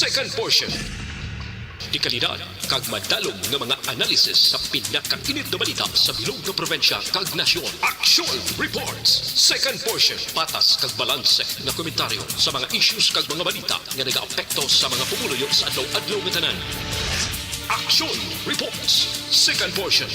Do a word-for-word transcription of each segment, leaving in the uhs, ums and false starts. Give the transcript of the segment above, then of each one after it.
Second portion. Dekalidad kag madalom nga mga analysis sa pinakainit nga balita sa bilog nga probinsya kag nasyon. Action Reports, second portion. Patas kag balanse nga komentaryo sa mga issues kag mga balita nga nagaapekto sa mga pumuluyo sa adlaw-adlaw nga tanan. Action Reports, second portion.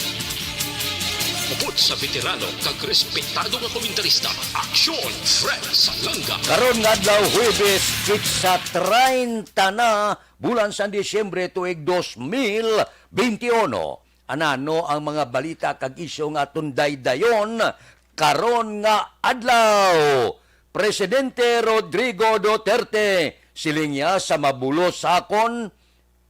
Upod sa veterano kag respetado nga komentarista, Action Fred Salanga. Karon nga adlaw, Huwebes, petsa treinta na, bulan sang Disyembre, tuig dos mil benti uno. Anano ang mga balita kag isyu nga aton daydayon karon nga adlaw? Presidente Rodrigo Duterte, siling niya sa mabulos sa akon,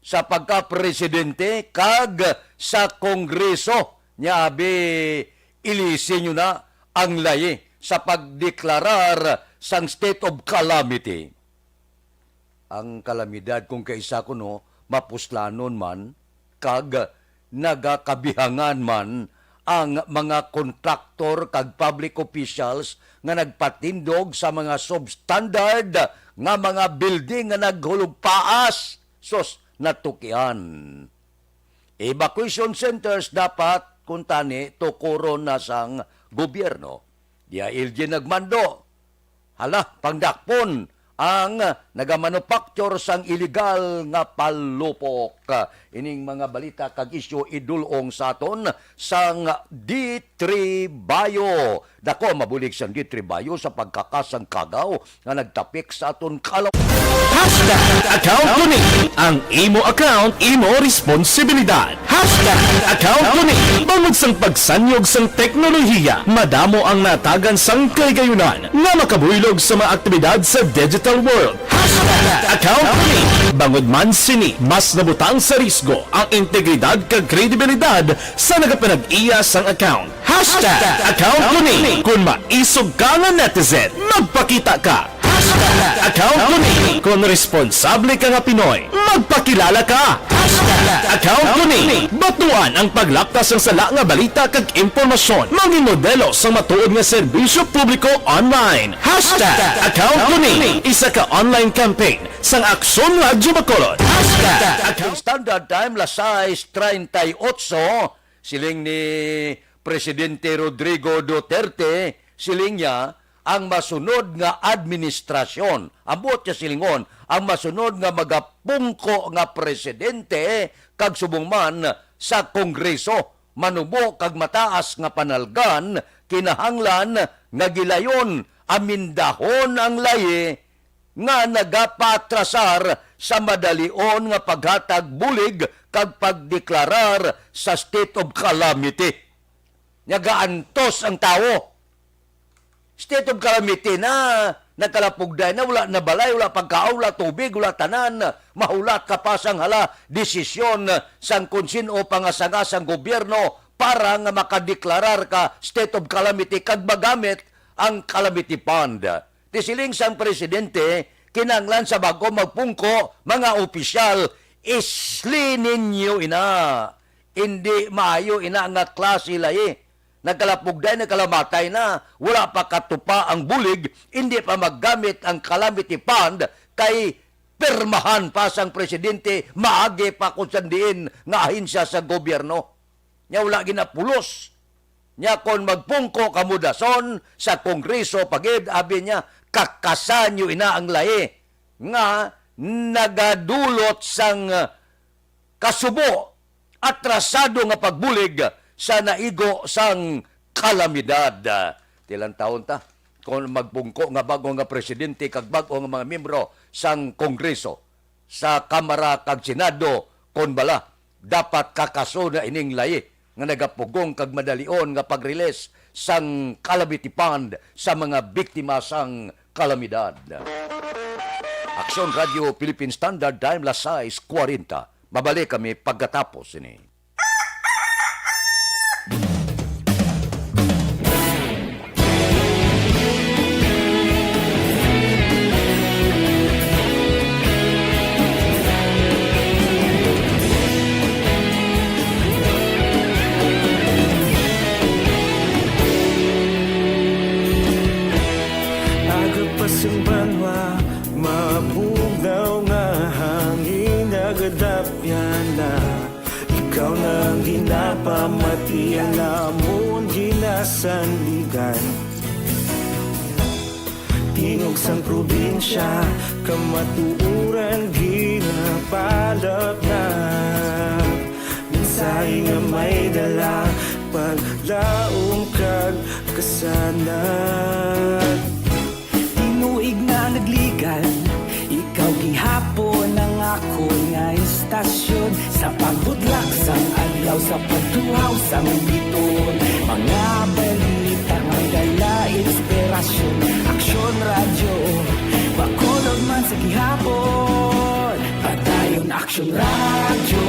sa pagka-presidente kag sa Kongreso niya, abi, ilisi nyo na ang layi sa pagdeklarar sang state of calamity. Ang kalamidad, kung kaisa kuno, mapuslanon man kag nagakabihangan man ang mga kontraktor kag public officials nga nagpatindog sa mga substandard nga mga building nga naghulog paas. Sus, natukian. Evacuation centers dapat kuntani tukuron na sang gobyerno. D I L G nagmando. Hala, pangdakpon ang nagamanufacture sang iligal nga palupok. Ining mga balita kag isyu idul-ong sa aton sang D three Bio. Dako ang mabulig sang D three Bio sa pagkakasang kagaw nga nagtapik sa aton kalaw. Hashtag account ko ni. Ang imo account, imo responsibilidad. Hashtag account ko ni. Bangod sang pagsanyog sang teknolohiya, madamo ang natagan sang kahigayunan nga makabuylog sa mga aktibidad sa digital world. Hashtag account ko ni. Bangod man sini, mas nabutang sa risgo ang integridad kag kredibilidad sa nagapanag-iya sang account. Hashtag account ko ni. Kon maisog ka nga netizen, magpakita ka. Hashtag account ko ni. Kon responsable ka nga Pinoy, magpakilala ka. Hashtag account ko ni. Batuan ang paglapta sang sala nga balita kag impormasyon. Mangin modelo sang matuod nga serbisyo publiko online. Hashtag account ko ni. Isa ka online campaign sang Aksyon Radyo Bacolod. Hashtag account. Standard Time, las sais treinta y ocho, siling ni Presidente Rodrigo Duterte, siling niya, ang masunod nga administrasyon, ang buot niya silingon, ang masunod nga magapungko nga presidente kag subong man sa Kongreso, manubo kag mataas nga panalgan, kinahanglan nga gilayon, amendahon ang layi nga nagapaatrasar sa madalion nga paghatag bulig kag pagdeklarar sa state of calamity. Nagaantos ang tawo. State of calamity na, nagkalapugday na, wala na balay, wala pagkaon, wala tubig, wala tanan. Mahulat ka pa sang hala desisyon sang kon sin-o pa nga sanga sang gobyerno para nga makadeklarar ka state of calamity kag magamit ang calamity fund. Ti siling sang presidente, kinahanglan sa bag-o magpungko, mga opisyal, isli ninyo ina. Indi maayo ina nga klase layi. Nagkalapugday, nagkalamatay na, wala pa katupa ang bulig, indi pa maggamit ang calamity fund, kay pirmahan pa sang presidente, maagi pa kung san diin nga ahensya sa gobyerno. Nya wala ginapulos. Nya kon magpungko kamo dason sa Kongreso pa gid, abi niya, kakasan niyo ina ang layi nga nagadulot sang, ah, kasubo, atrasado nga pagbulig sa naigo sang kalamidad. Ti lantawon ta, kon magpungko nga bag-o nga presidente kag bag-o nga mga miyembro sang Kongreso, sa Kamara kag Senado, kon bala, dapat kakaso na ining layi nga nagapugong kag madalion nga pag-release sang calamity fund sa mga biktima sang kalamidad. Aksyon Radyo Philippine Standard Time, las sais cuarenta. Mabalik kami pagkatapos sini. Aga pa sing banwa, mabugaw nga hangin. Iya namon ginasandigan. Tingog sang probinsya, kamatuoran ginapalapnag. Mensahe nga may dala, paglaom kag kasanag. Tinuig na nagligan, ikaw gihapon ang akon nga istasyon. Sa pagbutlak sang adlaw, sa pagtuhaw sang biton, mga balita may dala inspirasyon. Aksyon Radyo, Bacolod man sa gihapon. Padayon Aksyon Radyo,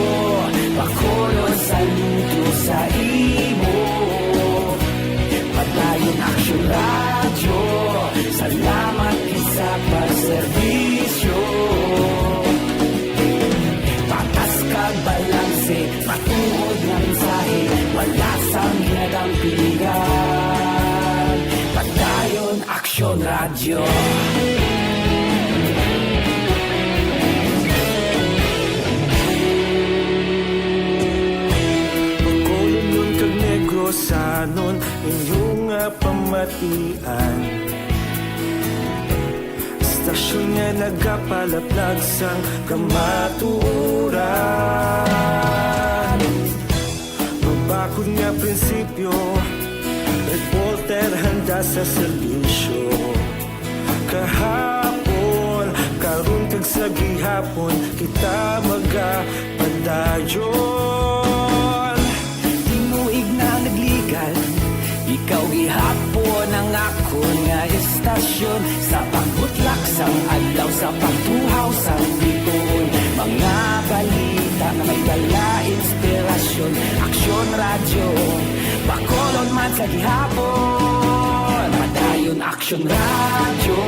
Bacolod, saludo sa imo. Padayon Aksyon Radyo, salamat gid sa pagserbisyo. Patas kag balanse, matuod nga mensahe, wala sang ginadampigan. Padayon Aksyon Radyo. Bacolodnon kag Negrosanon, inyo nga pamatian. Istasyon nga nagapalaplag sang kamatuoran. Mabakod nga prinsipyo, reporter handa sa serbisyo. Kahapon, karon kag sa gihapon, kita magapadayon. Tinuig na nagligan, ikaw gihapon ang akon nga istasyon. Sa pagbutlak sang adlaw, sa pagtuhaw sang biton, mga balita nga may dala inspirasyon. Aksyon Radyo, Bacolod man sa gihapon. Padayon Aksyon Radyo,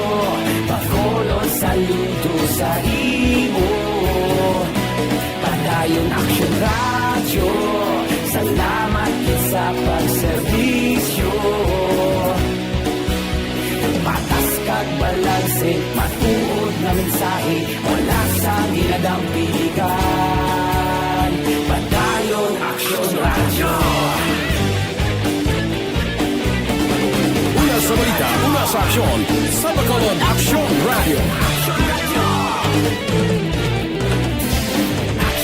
Bacolod, saludo sa imo. Padayon Aksyon Radyo, salamat gid sa pagserbisyo. Patas kag balanse, matuod nga mensahe, wala sang ginadampigan. Padayon Aksyon Radyo. Una sa balita, una sa aksyon, sa Bacolod Aksyon Radyo.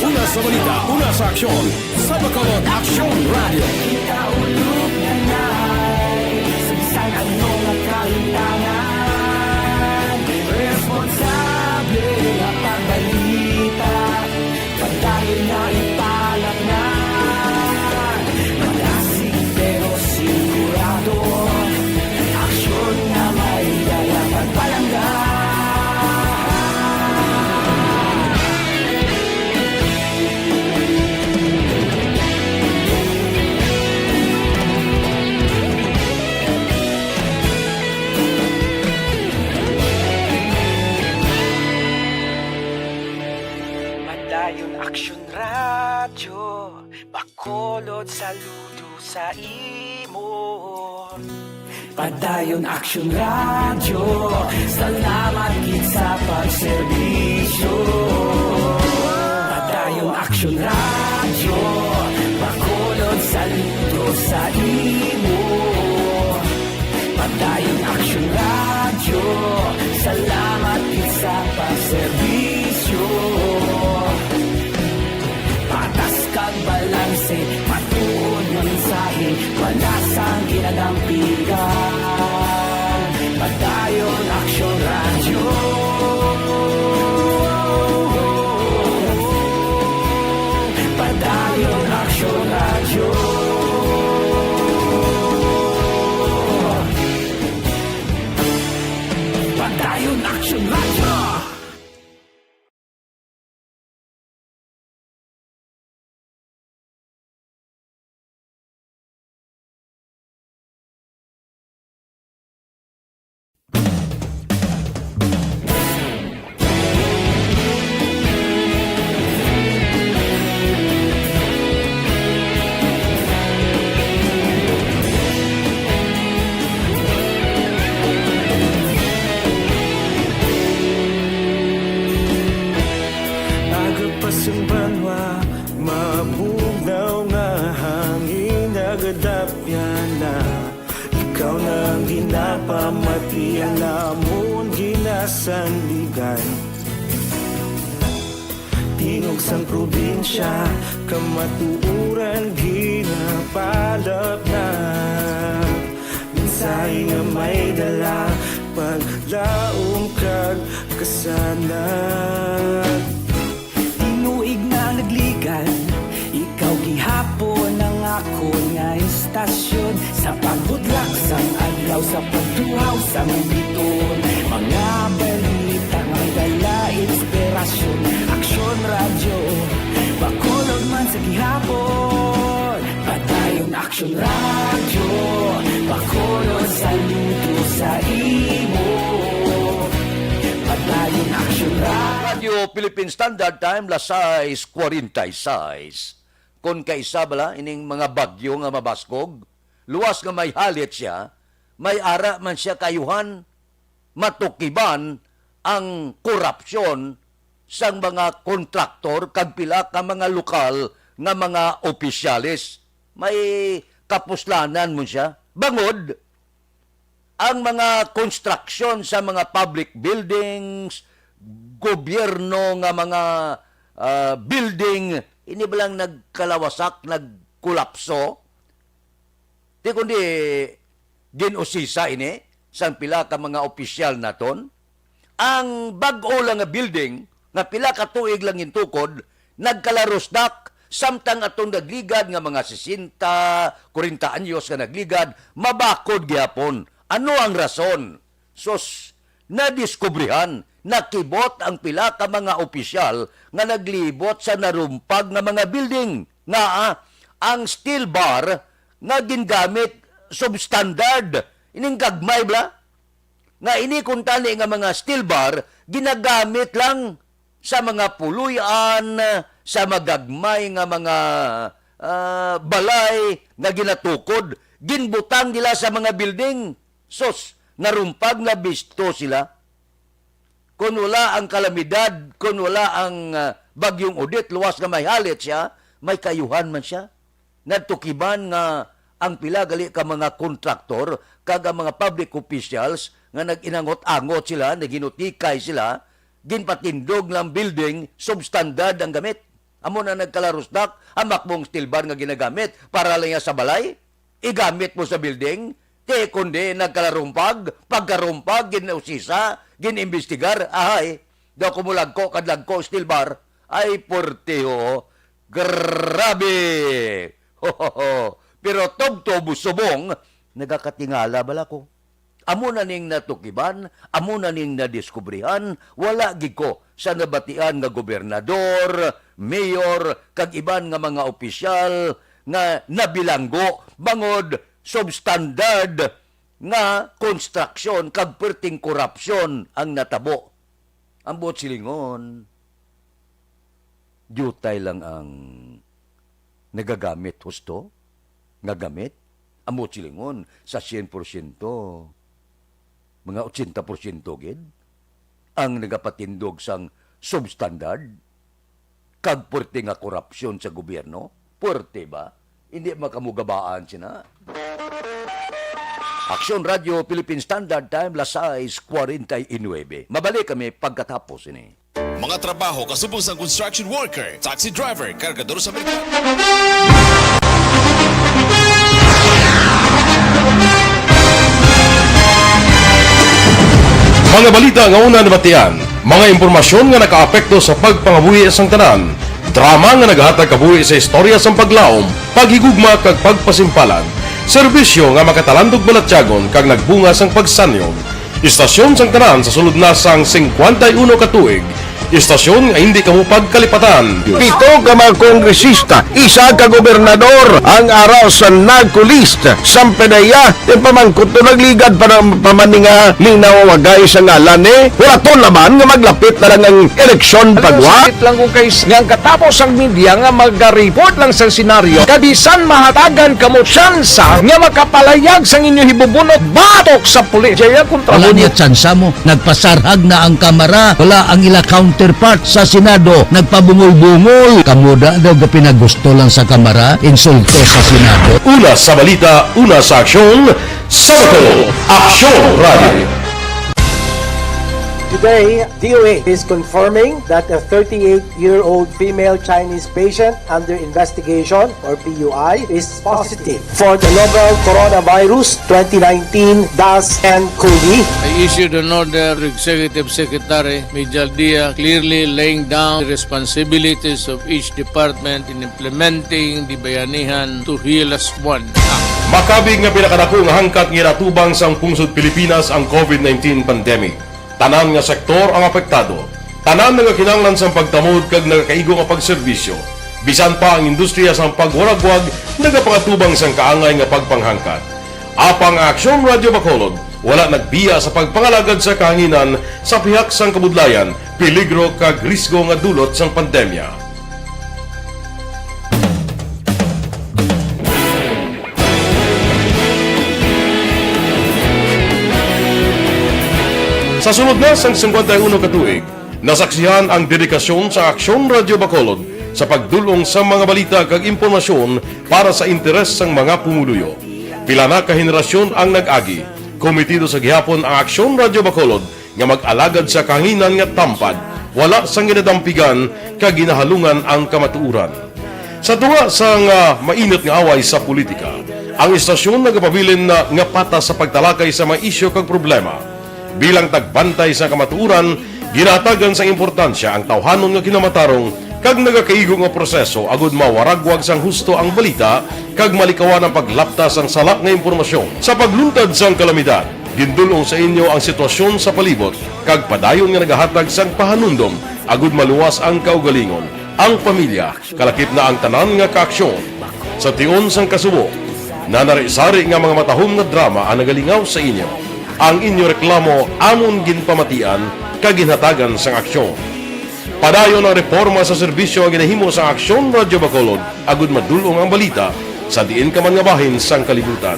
Una sa balita, una sa aksyon, sa Bacolod Aksyon Radyo. Kita ulog na nai sa bisan ano nga kahitangan. Responsable nga pagbalita, padayon na ipalapngan. Malasig pero sigurado, aksyon nga may dala pagpalangga. Padayon Aksyon Radyo, Bacolod, saludo sa imo. Padayon Aksyon Radyo, salamat gid sa pagserbisyo. Padayon Aksyon Radyo, Bacolod, saludo sa imo. Padayon Aksyon Radyo, salamat gid sa pagserbisyo. Patas kag balanse, matuod nga mensahe, wala sang ginadampigan. Padayon Aksyon Radyo. Padayon Aksyon Radyo. Padayon Aksyon Radyo. Aga pa sang banwa, mabugnaw nga hangin na Napamatian namon ginasandigan. Tingog sang probinsya, kamatuoran ginapalapnat. Mensahe nga may dala, paglaom kag kasanag. Tinuig na nagligad, ikaw gihapon ang akon nga istasyon. Sa pagbudlak sang adlaw, sa pagtuhaw sang biton, mga balita nga dala inspirasyon. Aksyon Radyo, Bacolod man sa gihapon. Padayon Aksyon Radyo, Bacolod saludo sa imo. Padayon Aksyon Radyo. Radyo Philippine Standard Time, las sais cuarenta y seis. Kon kaisa bala ining mga bagyo nga mabaskog, luwas nga may halit siya, may ara man siya kaayuhan, matukiban ang korupsyon sang mga kontraktor kag pila ka mga lokal nga mga opisyales. May kapuslanan mo siya. Bangod, ang mga construction sa mga public buildings, gobyerno nga mga, ah, building, ini ba lang nagkalawasak, nagkolapso? Di kundi gin-usisa ini sang pila ka mga opisyal naton. Ang bag-o lang nga building nga pila ka tuig lang gintukod, nagkalarusdak, samtang atong nagligad nga mga sesenta, kwarenta anyos nga nagligad, mabakod gihapon. Ano ang rason? Sus, nadiskubrihan, nakibot ang pila ka mga opisyal nga naglibot sa narumpag nga mga building. Nga, ah, ang steel bar nga gingamit substandard, ining gagmay bala. Nga ini kuntani nga mga steel bar ginagamit lang sa mga puloy-an, sa magagmay nga mga, ah, balay nga ginatukod, ginbutang nila sa mga building. Sus, narumpag, nabisto sila. Kon wala ang kalamidad, kon wala ang, ah, Bagyong Odette, luwas nga may halit siya, may kaayuhan man siya. Natukiban nga ang pila gali ka mga kontraktor kag ang mga public officials nga nag-inangot-angot sila, naghinutikay sila, ginpatindog lang building, substandard ang gamit. Amo na nagkalarusdak, ang makbong steel bar nga ginagamit para lang niya sa balay, igamit mo sa building, ti kundi nagkalarumpag, pagkarumpag, ginausisa, ginimbestigar, ahay, daw kumulagko kadlagko steel bar, ay porte ho, grabe! Ho, ho, ho. Pero tubtob subong, nagakatingala bala ko. Amo na ning natukiban, amo na ning nadiskubrihan, wala gid ko sa nabatian nga gobernador, mayor, kag iban nga mga opisyal nga nabilanggo bangod substandard nga konstruksyon kag perting korupsyon ang natabo. Ang buot silingon, diutay lang ang nagagamit husto nga gamit. Ang buot silingon, sa syen porsyento, mga ochenta porsyento gid ang nagapatindog sang substandard kag puwerte nga korupsyon sa gobyerno. Puwerte ba? Hindi makamugabaan sina. Aksyon Radyo Philippine Standard Time, las sais cuarenta y nueve. Mabalik kami pagkatapos ini. Mga trabaho kasubong sang construction worker, taxi driver, kargador sa merkado. Mga balita nga una nabatian, mga impormasyon nga nakaapekto sa pagpangabuhi sang tanan, drama nga naghatag kabuhi sa istorya sang paglaom, paghigugma kag pagpasimpalan, serbisyo nga makatalandog balatyagon kag nagbunga sang pagsanyon. Istasyon sang tanan sa sulod na sang singkwenta y uno ka tuig. Istasyon nga hindi kamo pagkalipatan. Pito ka mga kongresista, isa ka gobernador ang ara sa NAGCO list. Sampanaya, ipamangkot to, nagligad pa na, pa man ni nga linaw, wagay sa ngalan, eh. Wala to naman nga maglapit na lang ang eleksyon. Ano, pagwa? Sakit lang kung kay s-, nga ang katapos ang media nga mag-report lang sa senaryo, kabisan mahatagan kamo tsansa nga makapalayag sang inyo hibubunot batok sa pulis. Jaya kontra. Wala mo niya tsansa mo. Nagpasarhag na ang kamara. Wala ang ila counter. Part sa Senado, nagpabungol-bungol. Kamo da daw gapinagusto lang sa Kamara, insulto sa Senado. Una sa balita, una sa aksyon, sa Bacolod, Aksyon Radio. Today, D O A is confirming that a thirty-eight-year-old female Chinese patient under investigation, or P U I, is positive for the novel coronavirus twenty nineteen dash N COVID. I issued an order to Executive Secretary Mijal Dia, clearly laying down the responsibilities of each department in implementing the Bayanihan to Heal As One Act. Makabig nga pinakadako nga hangkat nga ginatubang sang pungsod Pilipinas ang COVID nineteen pandemic. Tanan nga sektor ang apektado. Tanan nagakinahanglan sang pagtamod kag nagakaigo nga pagserbisyo. Bisan pa ang industriya sang pagwaragwag nagapangatubang sang kaangay nga pagpanghangkat. Apang ang Aksyon Radio Bacolod wala nagbiya sa pagpangalagad sa kahanginan sa pihak sang kabudlayan, peligro kag risgo nga dulot sang pandemya. Sa sulod na sang singkwenta y uno ka tuig, nasaksihan ang dedikasyon sa Aksyon Radio Bacolod sa pagdul-ong sa mga balita kag impormasyon para sa interes sang mga pumuluyo. Pila na ka henerasyon ang nag-agi. Komitido sa gihapon ang Aksyon Radio Bacolod nga mag-alagad sa kahanginan nga tampad, wala sang ginadampigan kag ginahalungan ang kamatuoran. Sa tunga sang, ah, mainit nga away sa politika, ang istasyon nagapabilin na nga patas sa pagtalakay sa mga isyu kag problema. Bilang tagbantay sa kamatuoran, ginahatagan sang importansya ang tawhanon nga kinamatarong kag nagakaigo nga proseso agud mawaragwag sang husto ang balita kag malikawan ang paglapta sang sala nga impormasyon. Sa pagluntad sang kalamidad, gindul-ong sa inyo ang sitwasyon sa palibot kag padayon nga nagahatag sang pahanumdom agud maluwas ang kaugalingon, ang pamilya, kalakip na ang tanan nga kaaksyon. Sa tion sang kasubo, nanari-sari nga mga matahom nga drama ang nagalingaw sa inyo. Ang inyo reklamo amon ginpamatian kag ginhatagan sang aksyon. Padayon ang reporma sa serbisyo nga ginahimo sang Aksyon Radio Bacolod agud madul-ong ang balita sa diin ka man nga bahin sang kalibutan.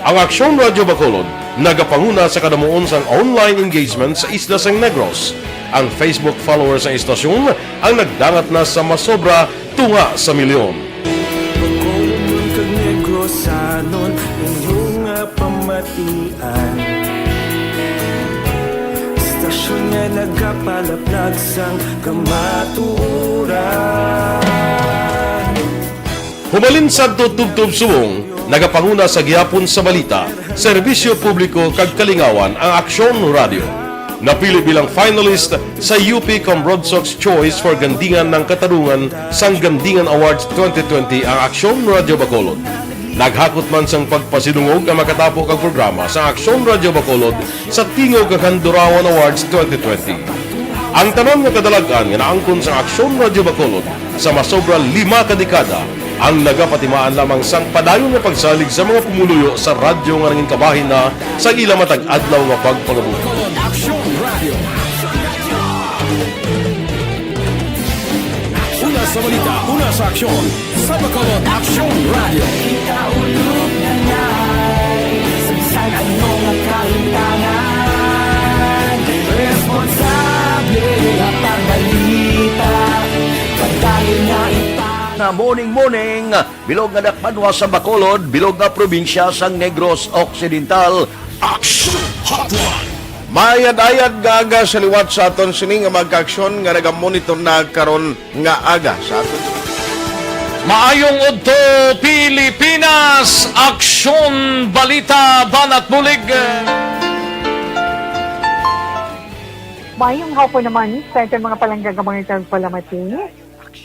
Ang Aksyon Radio Bacolod nagapanguna sa kadamuon sang online engagement sa isla sang Negros. Ang Facebook followers sang istasyon ang nagdangat na sa masobra tunga sa milyon. Bacolodnon kag Negrosanon, inyo nga pamatian. Istasyon nga nagapalaplag sang kamatuoran. Humalin sadto tubtob subong, nagapanguna sa gihapon sa balita, serbisyo publiko kag kalingawan ang Aksyon Radio. Napili bilang finalist sa U P Cambroadsox Choice for Gandingan ng Katarungan sang Gandingan Awards twenty twenty ang Aksyon Radio Bacolod. Naghakot man sang pagpasidungog ang makatapo kag programa sa Aksyon Radio Bacolod sa Tingog kag Handurawan Awards twenty twenty. Ang tanan nga kadalag-an nga naangkon sang Aksyon Radio Bacolod sa masobra lima ka dekada ang nagapatimaan lamang sang padayon nga pagsalig sa mga pumuluyo sa radyo nga nangin kabahin na sa ila matag adlaw nga pagpangabuhi. Aksyon Radio. Una sa balita, una sa aksyon, sa Bacolod Aksyon Radio. Kita ulog na ngay, sa bisan ano nga kahintangan, responsable nga pagbalita, pagdayon nga ipang- Na morning, morning, bilog nga dakbanwa sa Bacolod, bilog nga probinsya sang Negros Occidental. Action Hotline. Maayad-ayad nga aga sa liwat sa aton sini nga mga kaaksyon nga nagamonitor na karon nga aga sa aton. Maayong udto, Pilipinas! Aksyon, balita, banat bulig. Maayong hapon naman sa aton mga palangga nga mga tagpalamati.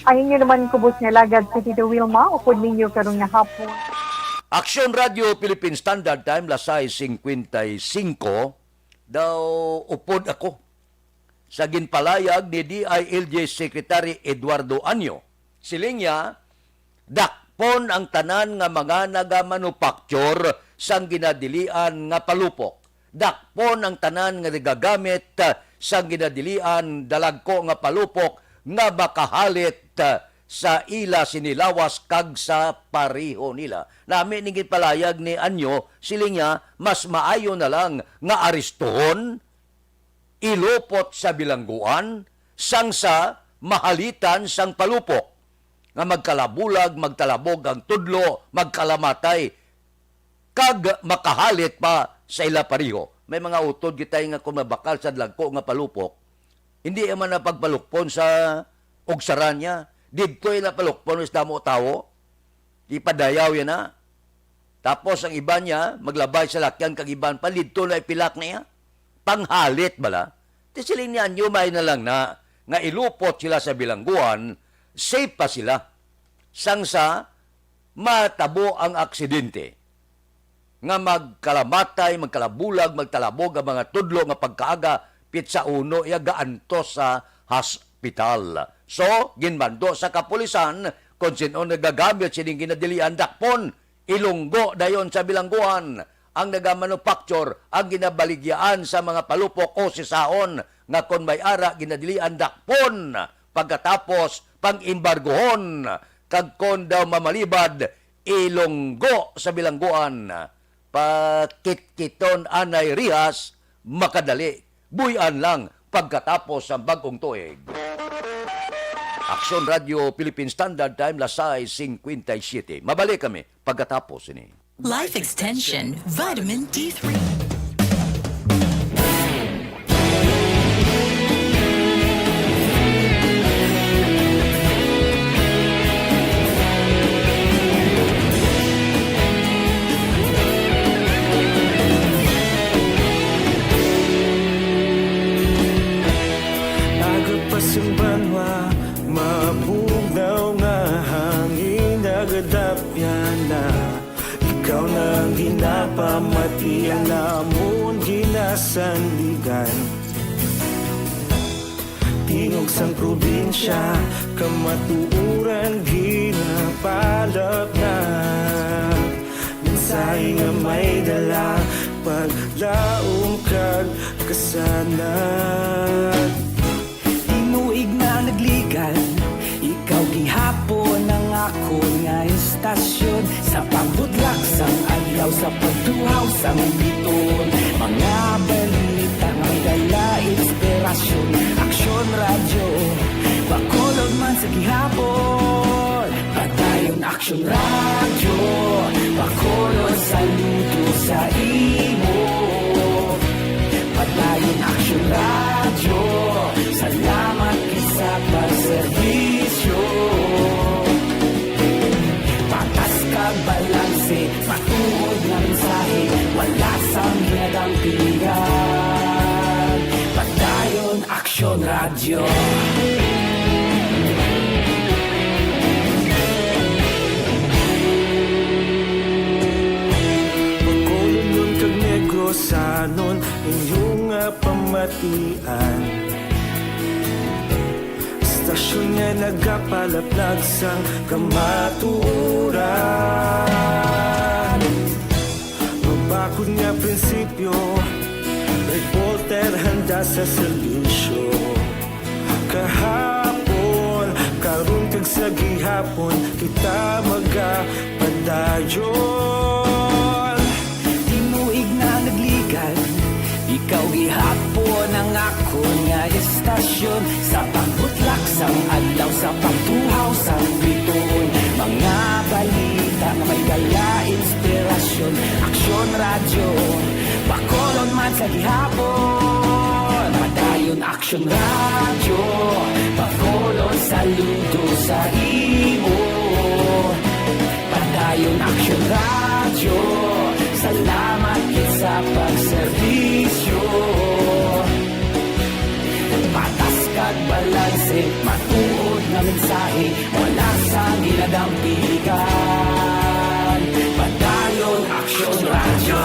Ang inyo naman kubos nga alagad si Tito Wilma, upod ninyo karon nga hapon. Aksyon Radio Philippine Standard Time, las sais cincuenta y cinco, daw upod ako sa ginpalayag ni D I L G Secretary Eduardo Anyo. Siling niya, dakpon ang tanan nga mga nagamanufacture sang ginadilian nga palupok. Dakpon ang tanan nga nagagamit, ah, sang ginadilian dalagko nga palupok nga makahalit, ah, sa ila sini lawas kag sa pareho nila. Nami ning ginpalayag ni Anyo, siling niya, mas maayo na lang nga aristuhon, ilupot sa bilangguan, sang sa mahalitan sang palupok, nga magkalabulag, magtalabog ang tudlo, magkalamatay, kag makahalit pa sa ila pareho. May mga utod kita nga kung mabakal sa dagko nga palupok, hindi man na pagpalukpon sa ugsaran niya, didto na palukpon sa damo tawo, ipadayaw yan na. Tapos ang iban niya, maglabay sa lakyan kag iban pa, didto na ipilak niya. Panghalit bala. Ti siling niya, "Anyo may na lang na, nga ilupot sila sa bilangguan, safe pa sila. Sang sa matabo ang aksidente, nga magkalamatay, magkalabulag, magtalabog ang mga tudlo nga pagkaaga, pitsa uno iya gaantos sa hospital." So, ginmando sa kapulisan kung sino nagagamit sining ginadilian dakpon, ilunggo dayon sa bilangguan. Ang nagamanufacture ang ginabaligyaan sa mga palupok o sisaon nga kon may ara ginadilian dakpon, pagkatapos pang-embargohon, kag kon daw mamalibad, ilunggo sa bilangguan. Pakitkiton anay rihas, makadali. Buy-an lang pagkatapos sang bag-ong tuig. Aksyon Radio Philippine Standard Time, las sais cincuenta y siete. Mabalik kami pagkatapos ini. Life Extension Vitamin D three. Aga pa sing banwa, mabugnaw nga hangin nagadapyan na. Ikaw na ang ginapamatian namon ginasandigan. Tingog sang probinsya, kamatuoran ginapalapnag. Mensahe nga may dala, paglaom kag kasanag. Tinuig na nagligan, ikaw gihapon ang akon nga istasyon. Sa pagbudlak sang adlaw, sa pagtuhaw sang bituon, mga balita nga may dala inspirasyon. Aksyon Radyo, Bacolod man sa gihapon. Padayon Aksyon Radyo, Bacolod, saludo sa imo. Padayon Aksyon Radyo, salamat gid sa pagserbisyo. Patas kag balanse, matuod nga mensahe, wala sang ginadampigan. Padayon Aksyon Radyo. Bacolodnon kag Negrosanon, inyo nga pamatian. Istasyon nga nagapalaplag sang kamatuoran. Mabakod nga prinsipyo, reporter handa sa serbisyo. Kahapon, karon kag sa gihapon, kita magapadayon. Tinuig na nagligan, ikaw gihapon ang akon nga istasyon. Sa pagbutlak sang adlaw, sa pagtuhaw sang bituon, mga balita nga may dala inspirasyon. Aksyon Radyo, Bacolod man sa gihapon. Padayon Aksyon Radyo, Bacolod, saludo sa imo. Padayon Aksyon Radyo, salamat gid sa pagserbisyo. Patas kag balanse, matuod nga mensahe, wala sang ginadampigan. Padayon Aksyon Radyo.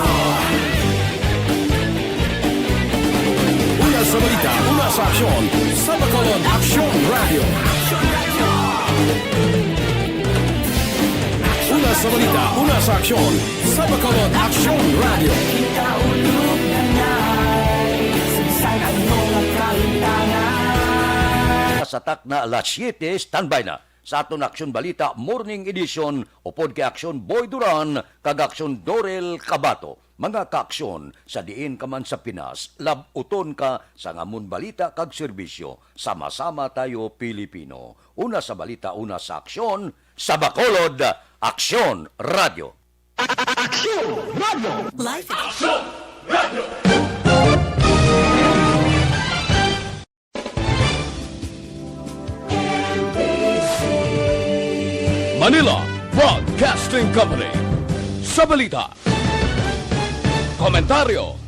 Una sa balita, una sa aksyon, sa Bacolod Aksyon Radyo. Una sa balita, una sa aksyon, sa Bacolod Aksyon Radyo. Sa takna alas siyete, standby na. sa aton Aksyon Balita Morning Edition, upod kay Aksyon Boy Duran kag Aksyon Dorel Cabato. Mga kaaksyon, sa diin ka man sa Pinas, lab-uton ka sang amon balita kag serbisyo. Sama-sama tayo, Pilipino. Una sa balita, una sa aksyon, sa Bacolod, Aksyon Radio. Aksyon Radio. Live. Manila Broadcasting Company. Sa balita, komentaryo,